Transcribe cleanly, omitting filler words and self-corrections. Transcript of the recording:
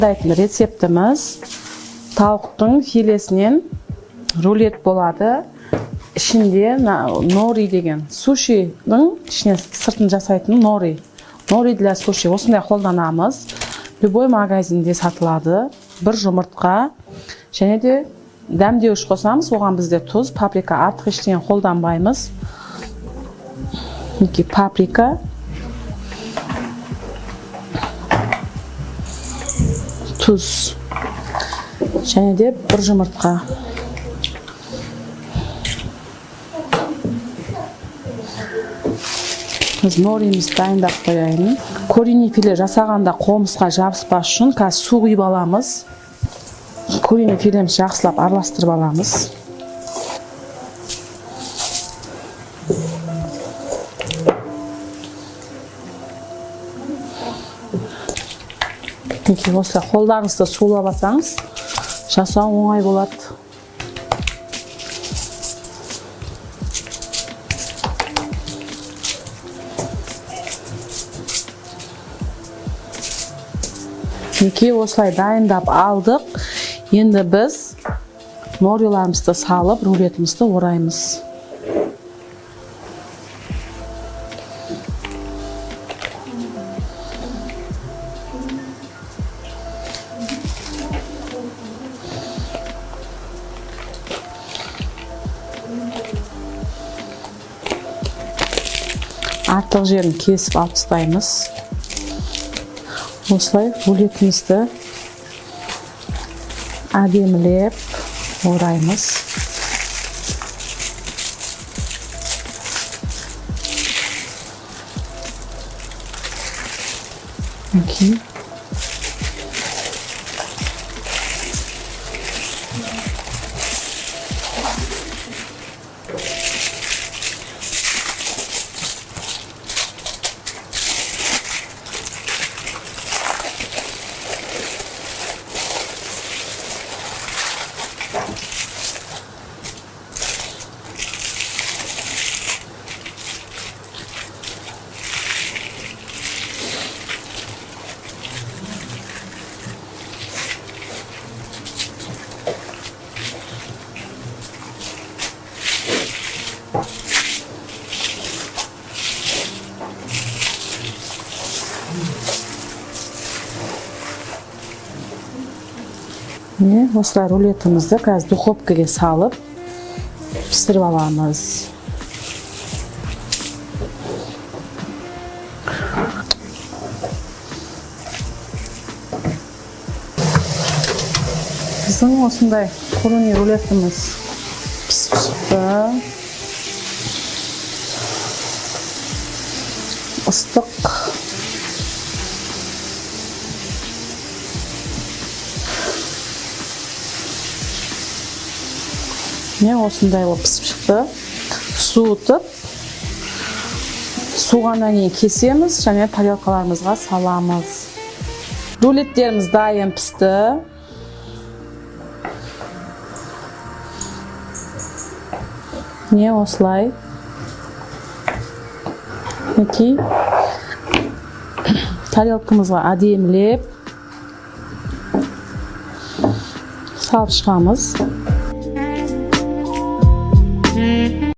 Рецептіміз тауықтың филесінен рулет болады. Ішінде нори деген сушидің ішіне сыртын жасайтын нори. Нори для суши. Осындай қолданамыз. Любой магазинде сатылады. Бір жұмыртқа және де дәмдеуіш қосамыз. Оған бізде тұз, паприка, артық ештеңе қолданбаймыз. Мінекей паприка, тұз және де бір жұмыртқа. Біз норимізді дайындап қояйын. Куриный филе жасағанда қолымызға жабыспас үшін қазір су құйып аламыз. Куриный филемізді жақсылап араластырып аламыз. Мінекей осылай қолдарыңызды сулап алсаңыз, жасау оңай болады. Мінекей осылай дайындап алдық. Енді біз нориларымызды салып, рулетімізді ораймыз. Артық жерін кесіп алып тастаймыз. Осылай рулетімізді әдемілеп ораймыз. Мінекей. Міне осылай рулетімізді қазір духовкаға салып пісіріп аламыз. Біздің осындай куриный рулетіміз пісіп шықты. Ыстық. Міне осындай болып пісіп шықты. Суытып, суғаннан кейін кесеміз және тарелкаларымызға саламыз. Рулеттеріміз дайын пісті. Міне осылай. Мінекей тарелкамызға әдемілеп салып шығамыз.